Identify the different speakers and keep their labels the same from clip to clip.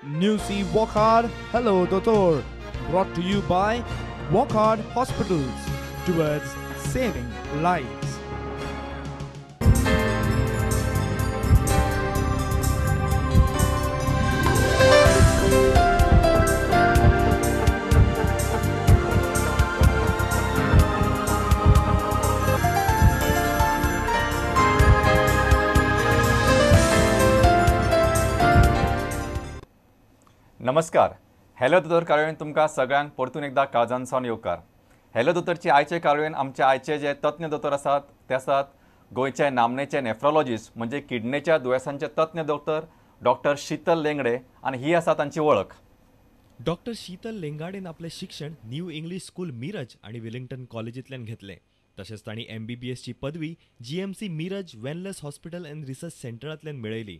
Speaker 1: Newsy Wockhardt Hello Doctor, brought to you by Wockhardt Hospitals, towards saving lives.
Speaker 2: नमस्कार, hello दोतोर कार्यावळीन तुमकां सगळ्यांक परतून एकदा काळजान सावन येवकार. हॅलो दोतोरची आयचे कार्यावळीन आमचे आयचे जे तज्ञ दोतोर आसात ते आसात गोंयचे नामनेचे नेफ्रोलॉजिस्ट म्हणजे किडनेच्या दुयेंसांचे तज्ञ दोतोर डॉक्टर शीतल लेंगडे आनी ही आसा तांची वळख.
Speaker 3: डॉक्टर शीतल लेंगाडेन आपलें शिक्षण न्यू इंग्लिश स्कूल मिरज आनी विलिंग्टन कॉलेजींतल्यान घेतलें. तशेंच तांणी MBBSची पदवी GMC Miraj Wanless hospital and research सेंटरांतल्यान मेळयली.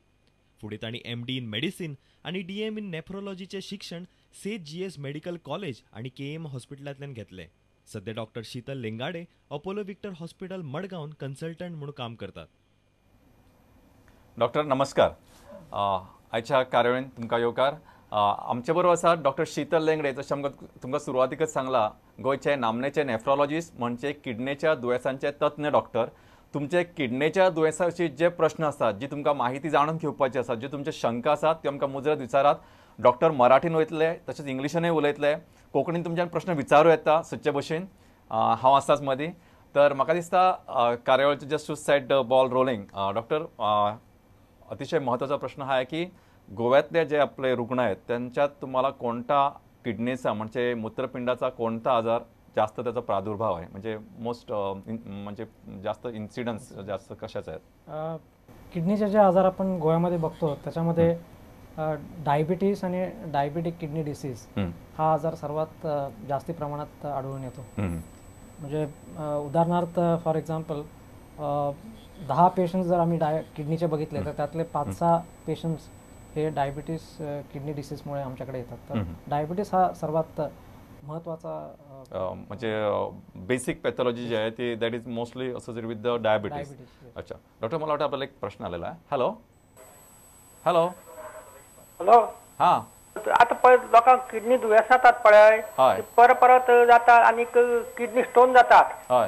Speaker 3: फुडें तांणी MD in medicine आनी DM in नेफ्रोलॉजीचें शिक्षण सेठ GS medical college आनी KM हॉस्पिटलांतल्यान घेतलें. सध्या doctor Sheetal Lengade Apollo Victor hospital मडगांवन consultant म्हणून काम करतात.
Speaker 2: डॉक्टर नमस्कार, आयच्या कार्यावळीन तुमकां येवकार. आमचे बरोबर आसा डॉक्टर शीतल लेंगडे. जशें आमकां तुमकां सुरवातीकच सांगलां, गोंयचे नामनेचे नेफ्रोलॉजिस्ट म्हणजे किडनेच्या दुयेंसांचे तज्ञ डॉक्टर. तुमचे किडनेच्या दुयेंसाचे जे प्रश्न आसात, जी तुमकां माहिती जाणून घेवपाची आसा, जी तुमचे शंका आसात त्यो आमकां मुजरत विचारात. डॉक्टर मराठीन वयतले तशेंच इंग्लिशानूय उलयतले, कोंकणीन तुमच्यान प्रश्न विचारूं येता सदचे भशेन. हांव आसाच मदीं. तर म्हाका दिसता कार्यावळीचें just to set the ball rolling, doctor अतिशय म्हत्वाचो प्रश्न हा की गोव्यातले जे आपले रुग्ण आहेत त्यांच्यात तुम्हाला कोणता किडनीचा म्हणजे मूत्रपिंडाचा कोणता आजार जास्त त्याचा प्रादुर्भाव आहे, म्हणजे मोस्ट म्हणजे जास्त इन्सिडन्स जास्त कशाचा आहेत?
Speaker 4: किडनीचे जे आजार आपण गोव्यामध्ये बघतो त्याच्यामध्ये डायबिटीस आणि डायबिटिक किडनी डिसीज हा आजार सर्वात जास्ती प्रमाणात आढळून येतो. म्हणजे उदाहरणार्थ फॉर एक्झाम्पल 10 पेशंट्स जर आम्ही किडनीचे बघितले तर त्यातले 5-6 पेशंट्स हे डायबिटीस किडनी डिसीजमुळे आमच्याकडे येतात. तर डायबिटीस हा सर्वात महत्त्वाचा
Speaker 2: म्हणजे बेसिक पॅथॉलॉजी जी आहे ती that is mostly associated with the diabetes. अच्छा डॉक्टर, मला वाटतं आपल्याला एक प्रश्न आलेला आहे. हॅलो हॅलो हॅलो, हां,
Speaker 5: आता पळय लोकांक किडनी दुयेंस जातात पळय, परत परत जाता आनी किडनी स्टोन जातात,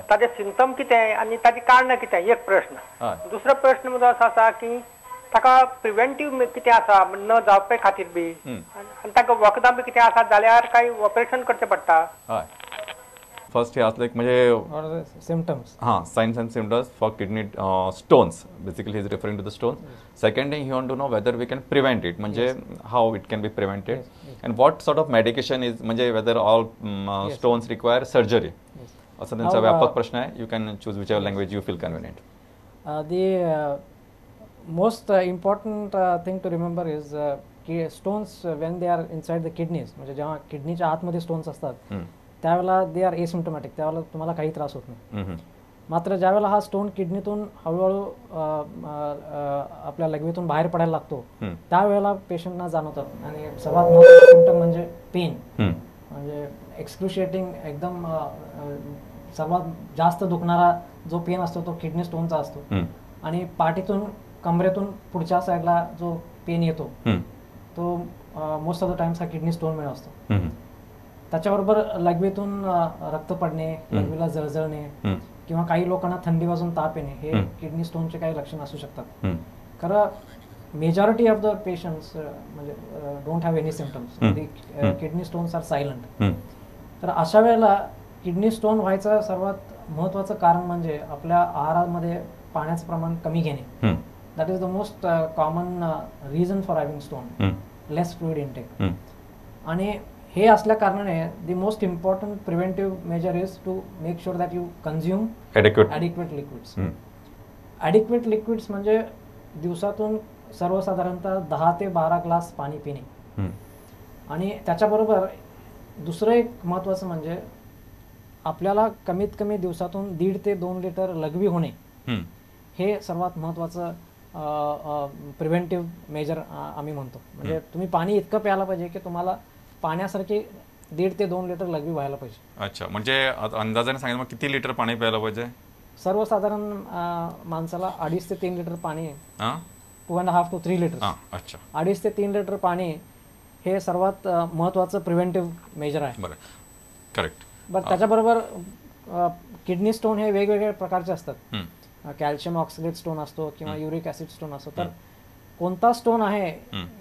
Speaker 5: ताजे सिमटम कितें आनी ताजी कारणां कितें, एक प्रश्न. दुसरो प्रश्न म्हजो असो आसा की ताका प्रिवेंटीव कितें आसा न जावपा खातीर बी, आनी ताका वखदां बी कितें आसा जाल्यार काय ऑपरेशन करचें पडटा?
Speaker 2: हय, फर्स्ट हे असले म्हणजे
Speaker 4: सिमटम्स,
Speaker 2: हां, signs and symptoms for kidney stones. Basically he is referring to the stones. Second thing he want to know whether we can prevent it, म्हणजे how it can be prevented and what sort of medication is, म्हणजे whether all stones require surgery, असं त्यांचा व्यापक प्रश्न आहे. You can choose whichever language you feel convenient.
Speaker 4: The most important thing to remember is की stones when they are inside the kidneys, म्हणजे जेव्हा किडनीच्या आतमध्ये स्टोन्स असतात त्यावेळेला they are asymptomatic, त्यावेळेला तुम्हाला काही त्रास होत नाही. मात्र ज्यावेळेला हा स्टोन किडनीतून हळूहळू आपल्या लघवीतून बाहेर पडायला लागतो त्यावेळेला पेशंटना जाणवतात. आणि सर्वात महत्त्वाचं सिम्पटम म्हणजे पेन, म्हणजे एक्सक्रुशिएटिंग एकदम सर्वात जास्त दुखणारा जो पेन असतो तो किडनी स्टोनचा असतो. आणि पाठीतून कमरेतून पुढच्या साईडला जो पेन येतो तो मोस्ट ऑफ the times हा किडनी स्टोनमुळे असतो. त्याच्याबरोबर लघवीतून रक्त पडणे, लघवीला जळजळणे किंवा काही लोकांना थंडी वाजून ताप येणे हे किडनी स्टोनचे काही लक्षण असू शकतात. खरं मेजॉरिटी ऑफ the patients म्हणजे don't have any symptoms, kidney stones are silent. तर अशा वेळेला किडनी स्टोन व्हायचं सर्वात महत्त्वाचं कारण म्हणजे आपल्या आहारामध्ये पाण्याचं प्रमाण कमी घेणे. That is the most common reason for having stone, less fluid intake. आणि हे असल्या कारणाने the most important preventive measure is to make sure that you consume adequate liquids. Adequate liquids म्हणजे दिवसातून सर्वसाधारणतः 10 ते 12 ग्लास पाणी पिणे. आणि त्याच्याबरोबर दुसरं एक महत्त्वाचं म्हणजे आपल्याला कमीत कमी दिवसातून 1.5 ते 2 लिटर लघवी होणे हे सर्वात महत्त्वाचं प्रिव्हेंटिव्ह मेजर आम्ही म्हणतो. म्हणजे तुम्ही पाणी इतकं प्यायला पाहिजे की तुम्हाला पाण्यासारखी 1.5 ते 2 लिटर लघवी व्हायला पाहिजे.
Speaker 2: अच्छा, म्हणजे अंदाजाने सांगितलं मग किती लिटर पाणी प्यायला पाहिजे?
Speaker 4: सर्वसाधारण माणसाला 2.5 ते 3 लिटर पाणी, 2.5 to 3 litre.
Speaker 2: अच्छा.
Speaker 4: 2.5 ते 3 लिटर पाणी हे सर्वात महत्त्वाचं प्रिव्हेंटिव्ह मेजर आहे.
Speaker 2: बरं, करेक्ट.
Speaker 4: बरं, त्याच्याबरोबर किडनी स्टोन हे वेगवेगळ्या प्रकारचे असतात. कॅल्शियम ऑक्सिलेट स्टोन असतो किंवा युरिक ॲसिड स्टोन असतो. तर कोणता स्टोन आहे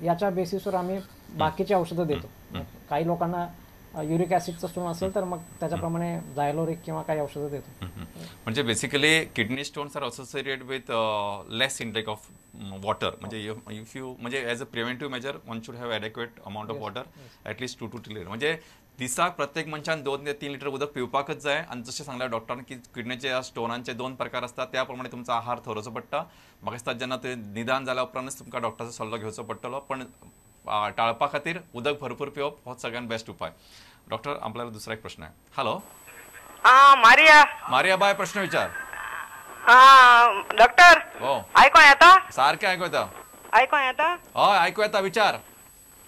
Speaker 4: याच्या बेसिसवर आम्ही बाकीची औषधं देतो. काही लोकांना युरिक ॲसिडचा स्टोन असेल तर मग त्याच्याप्रमाणे झायलोरिक किंवा काही औषधं देतो.
Speaker 2: म्हणजे basically kidney stones are associated with less intake of water. म्हणजे if you म्हणजे as a preventive measure one should have adequate amount of water, at least 2 to 3 litre. म्हणजे दिसाक प्रत्येक मनशान 2 ते 3 लिटर उदक पिवपाकच जाय. आनी जशें सांगलें डॉक्टरान की किडनीचे स्टोनांचे 2 प्रकार आसतात, त्या प्रमाणे तुमचो आहार थरोवचो पडटा. म्हाका दिसता जेन्ना ते निदान जाल्या उपरांतच तुमकां डॉक्टराचो सल्लो घेवचो पडटलो, पण टाळपा खातीर उदक भरपूर पिवप हो सगळ्यात बेस्ट उपाय. डॉक्टर, आपल्याला दुसरा एक प्रश्न आहे. Hello,
Speaker 6: Maria.
Speaker 2: मारिया बाय, प्रश्न विचार.
Speaker 6: डॉक्टर,
Speaker 2: हो,
Speaker 6: आयको येता?
Speaker 2: सारखे आयको येता.
Speaker 6: आयको येता?
Speaker 2: हय, आयको येता. विचार.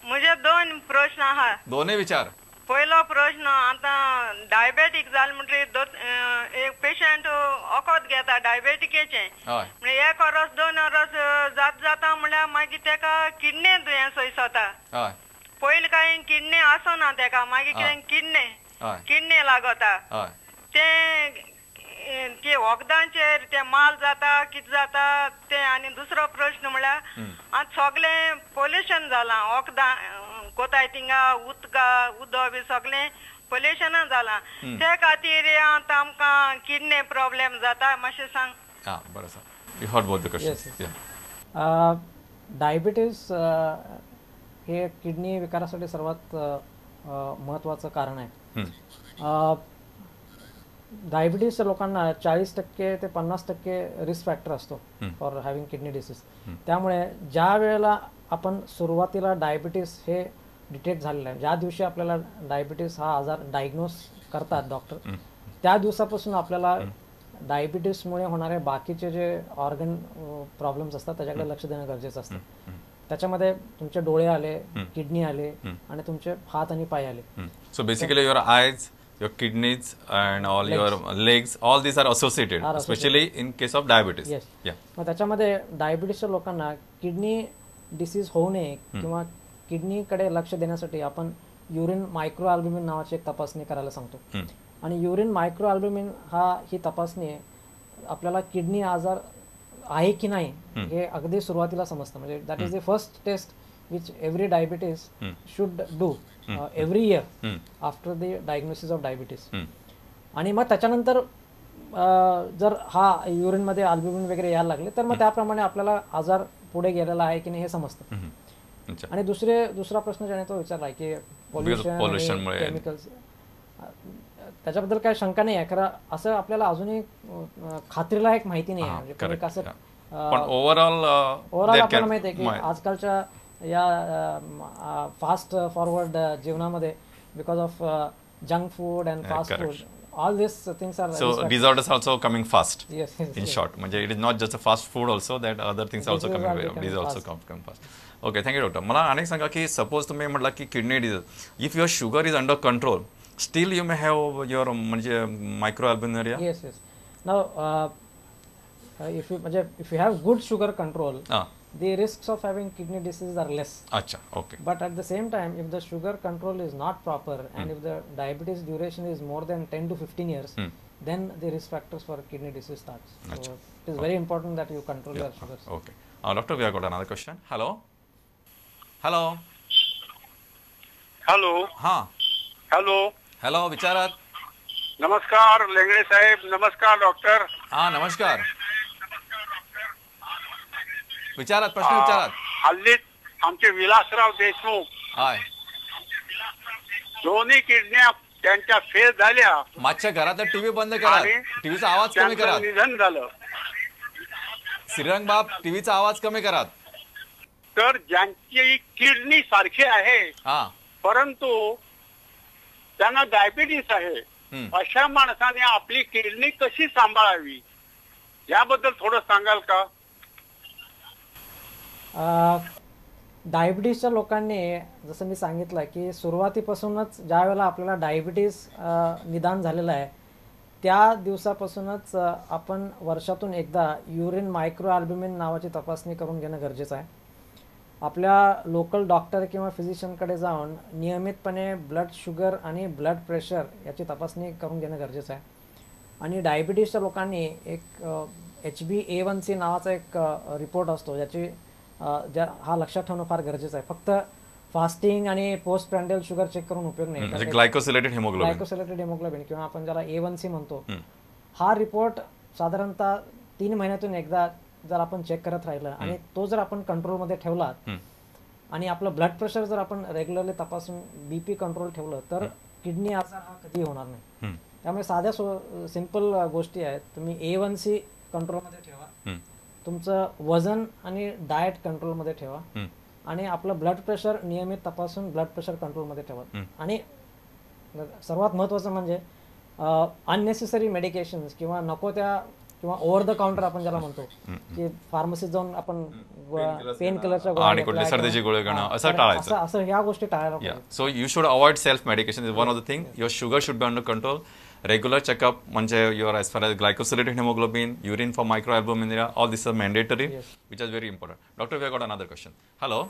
Speaker 6: म्हजे 2 प्रश्न आहा.
Speaker 2: दोनूय विचार.
Speaker 6: पयलो प्रश्न, आतां डायबेटीक जालें म्हणटकीर एक पेशंट वखद घेता डायबेटिकेचें, म्हणजे 1 वरस 2 वरस जात जाता म्हणल्यार मागीर तेका किडनी दुयेंस जाता. पयलीं कांय किडनी आसना तेका, मागीर कितें किडनी लागता. तें ते वखदांचेर तें माल जाता, कितें जाता तें. आनी दुसरो प्रश्न म्हणल्यार आतां सगळें पोल्युशन जालां, वखदां कोताय थिंगा उदका उदक बी सगळें पोल्युशना जालां, ते खातीर आतां आमकां किडनी प्रॉब्लेम जाता. मातशें सांग.
Speaker 2: हां, बरें आसा. You heard both the questions.
Speaker 4: Diabetes हे किडनी विकारासाठी सर्वात महत्त्वाचं कारण आहे. डायबिटीजच्या लोकांना 40% ते 50% रिस्क फॅक्टर असतो फॉर हॅव्हिंग किडनी डिसीज. त्यामुळे ज्या वेळेला आपण सुरुवातीला डायबिटीस हे डिटेक्ट झालेलं आहे, ज्या दिवशी आपल्याला डायबिटीस हा आजार डायग्नोज करतात डॉक्टर, त्या दिवसापासून आपल्याला डायबिटीसमुळे होणारे बाकीचे जे ऑर्गन प्रॉब्लेम्स असतात त्याच्याकडे लक्ष देणं गरजेचं असतं. त्याच्यामध्ये तुमचे डोळे आले, किडनी आले आणि तुमचे हात आणि पाय आले.
Speaker 2: So basically your eyes, your kidneys and all legs. Your legs, all these are associated, especially in case of diabetes.
Speaker 4: Yes. Yeah. मग त्याच्यामध्ये डायबिटीसच्या लोकांना किडनी डिसीज होऊ नये किंवा किडनीकडे लक्ष देण्यासाठी आपण युरिन मायक्रो अल्ब्युमिन नावाची एक तपासणी करायला सांगतो. आणि युरिन मायक्रो अल्ब्युमिन ही तपासणी आपल्याला किडनी आजार आहे की नाही हे अगदी सुरुवातीला समजतं. म्हणजे that is the first test which every diabetes should do every year after the diagnosis of diabetes. आणि मग त्याच्यानंतर जर हा युरिनमध्ये अल्ब्युमिन वगैरे यायला लागले तर मग त्याप्रमाणे आपल्याला आजार पुढे गेलेला आहे की नाही हे समजतं. आणि दुसरा प्रश्न ज्याने तो विचारला की पोल्युशन, केमिकल्स, त्याच्याबद्दल काही शंका नाही आहे. खरं असं आपल्याला अजूनही खात्रीला एक माहिती नाही आहे. म्हणजे कसं
Speaker 2: ओव्हरऑल
Speaker 4: आपल्याला माहिती आहे की आजकालच्या या फास्ट फॉरवर्ड जीवनामध्ये because of junk food and fast food, all these things are
Speaker 2: so disorders also coming fast.
Speaker 4: Yes, yes,
Speaker 2: in
Speaker 4: yes.
Speaker 2: Short, म्हणजे it is not just a fast food also, that other things also coming, these also come fast. Okay, thank you doctor. मला अनेक सांगा की suppose तुम्ही म्हटलं की kidney disease, if your sugar is under control, still you may have your म्हणजे micro albuminuria.
Speaker 4: Yes, yes. Now if you म्हणजे if you have good sugar control, the risks of having kidney disease are less.
Speaker 2: Acha, okay.
Speaker 4: But at the same time, if the sugar control is not proper and if the diabetes duration is more than 10 to 15 years, then the risk factors for kidney disease starts. So it is very important that you control your sugars.
Speaker 2: Okay. Doctor, we have got another question. Hello. Hello.
Speaker 7: Hello.
Speaker 2: Ha.
Speaker 7: Hello.
Speaker 2: Hello, विचारात.
Speaker 7: नमस्कार लेंगड़े साहेब. नमस्कार doctor.
Speaker 2: हा, नमस्कार. विचारात, प्रश्न विचारात.
Speaker 7: हल्ली आमचे विलासराव देशमुख दोन्ही किडन्या त्यांच्या फेल झाल्या.
Speaker 2: मागच्या घरातला टीव्ही बंद करा, टीव्हीचा आवाज कमी करा.
Speaker 7: निधन झालं.
Speaker 2: श्रीरंग बाब, टीव्हीचा आवाज कमी करा.
Speaker 7: तर ज्यांची किडनी सारखी आहे परंतु त्यांना डायबिटीस आहे, अशा माणसाने आपली किडनी कशी सांभाळावी याबद्दल थोडं सांगाल का?
Speaker 4: डायबिटीसच्या लोकांनी जसं मी सांगितलं की सुरुवातीपासूनच ज्या वेळेला आपल्याला डायबिटीस निदान झालेलं आहे त्या दिवसापासूनच आपण वर्षातून एकदा युरिन मायक्रो अल्ब्युमिन नावाची तपासणी करून घेणं गरजेचं आहे. आपल्या लोकल डॉक्टर किंवा फिजिशियनकडे जाऊन नियमितपणे ब्लड शुगर आणि ब्लड प्रेशर याची तपासणी करून घेणं गरजेचं आहे. आणि डायबिटीसच्या लोकांनी एक HbA1c नावाचा एक रिपोर्ट असतो, ज्याची ज्या हा लक्षात ठेवणं फार गरजेचं आहे. फक्त फास्टिंग आणि पोस्ट प्रँडियल शुगर चेक करून उपयोग नाही.
Speaker 2: ग्लायकोसिलेटेड हिमोग्लोबिन,
Speaker 4: ग्लायकोसिलेटेड हिमोग्लोबिन किंवा आपण ज्याला A1C म्हणतो, हा रिपोर्ट साधारणतः 3 महिन्यातून एकदा जर आपण चेक करत राहिलं आणि तो जर आपण कंट्रोलमध्ये ठेवला आणि आपलं ब्लड प्रेशर जर आपण रेग्युलरली तपासून बीपी कंट्रोल ठेवलं तर किडनी आजार हा कधी होणार नाही. त्यामुळे साध्या सिंपल गोष्टी आहेत. तुम्ही A1C कंट्रोलमध्ये ठेवा, तुमचं वजन आणि डाएट कंट्रोलमध्ये ठेवा आणि आपलं ब्लड प्रेशर नियमित तपासून ब्लड प्रेशर कंट्रोलमध्ये ठेवा. आणि सर्वात महत्त्वाचं म्हणजे अननेसेसरी मेडिकेशन्स किंवा नको त्या किंवा ओव्हर the counter आपण ज्याला म्हणतो की फार्मसीत जाऊन आपण पेन किलरच्या गोळ्या
Speaker 2: असं टाळायचं,
Speaker 4: असं ह्या गोष्टी टाळायला पाहिजे.
Speaker 2: So you should avoid self medication is one of the thing. Your sugar should be under control. Regular checkup म्हणजे your as far as glycosylated haemoglobin, urine for microalbuminuria, all this are mandatory, which is very important. Doctor, we have got another question. Hello,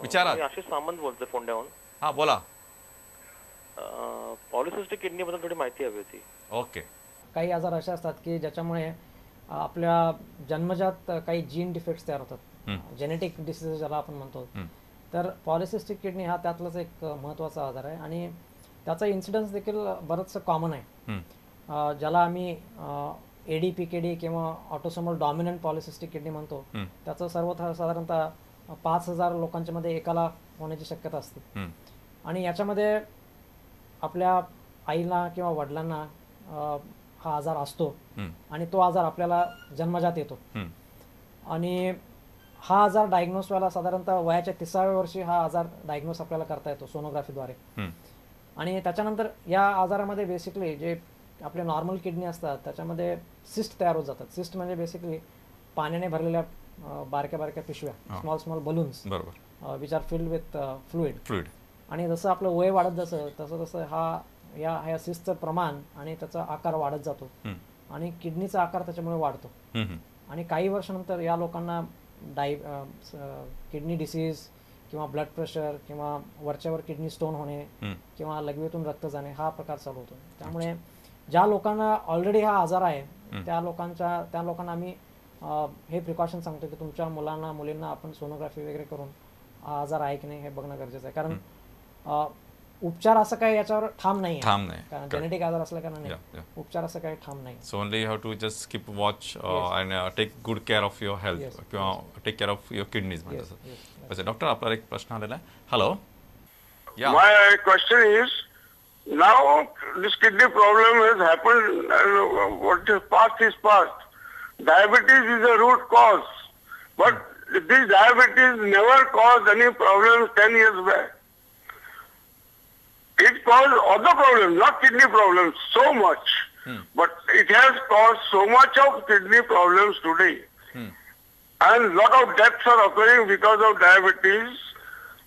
Speaker 2: विचारा.
Speaker 8: आशिष सामंत बोलतोय फोंड्याहून.
Speaker 2: हां बोला.
Speaker 8: Polycystic kidney बद्दल थोडी माहिती हवी होती.
Speaker 2: ओके.
Speaker 4: काही आजार असे असतात की ज्याच्यामुळे आपल्या जन्मजात काही जीन डिफेक्ट्स तयार होतात, जेनेटिक डिसीज ज्याला आपण म्हणतो. तर पॉलिसिस्टिक किडनी हा त्यातलाच एक महत्त्वाचा आजार आहे आणि त्याचा इन्सिडन्स देखील बरंचसं कॉमन आहे, ज्याला आम्ही ADPKD किंवा ऑटोसोमल डॉमिनंट पॉलिसिस्टिक किडनी म्हणतो. त्याचं सर्व साधारणतः 5,000 लोकांच्या मध्ये एकाला होण्याची शक्यता असते. आणि याच्यामध्ये आपल्या आईला किंवा वडिलांना हा आजार असतो आणि तो आजार आपल्याला जन्मजात येतो. आणि हा आजार डायग्नोस व्हायला साधारणतः वयाच्या 30व्या वर्षी हा आजार डायग्नोस आपल्याला करता येतो सोनोग्राफीद्वारे. आणि त्याच्यानंतर या आजारामध्ये बेसिकली जे आपले नॉर्मल किडनी असतात त्याच्यामध्ये सिस्ट तयार होत जातात. सिस्ट म्हणजे बेसिकली पाण्याने भरलेल्या बारक्या बारक्या पिशव्या, small small balloons which are filled with fluid. आणि जसं आपलं वय वाढत जसं तसं तसं हा या सिस्टचं प्रमाण आणि त्याचा आकार वाढत जातो आणि किडनीचा आकार त्याच्यामुळे वाढतो. आणि काही वर्षानंतर या लोकांना किडनी डिसीज किंवा ब्लड प्रेशर किंवा वरच्यावर किडनी स्टोन होणे किंवा लघवीतून रक्त जाणे हा प्रकार चालू होतो. त्यामुळे ज्या लोकांना ऑलरेडी हा आजार आहे त्या लोकांना आम्ही हे प्रिकॉशन सांगतो की तुमच्या मुलांना मुलींना आपण सोनोग्राफी वगैरे करून हा आजार आहे की नाही हे बघणं गरजेचं आहे. कारण उपचार असं काही याच्यावर ठाम नाही, कारण जेनेटिक आजार असल्या कारणाने उपचार असं काही ठाम नाही.
Speaker 2: So only you have to just keep watch and take good care of your health किंवा take care of your kidneys. म्हणजे डॉक्टर, आपल्याला एक प्रश्न आलेला आहे. Hello.
Speaker 7: My question is, now this kidney problem has happened, what is past is past. Diabetes is a root cause, but this diabetes never caused any problems 10 years back. It caused other problems, not kidney problems so much, but it has caused so much of kidney problems today. And lot of deaths are occurring because of diabetes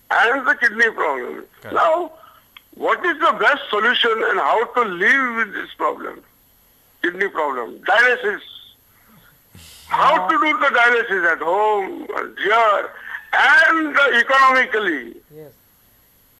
Speaker 7: and the kidney problem. Now, what is the best solution and how to live with this problem, kidney problem, dialysis? How to do the dialysis at home, here, and economically?
Speaker 4: Yes.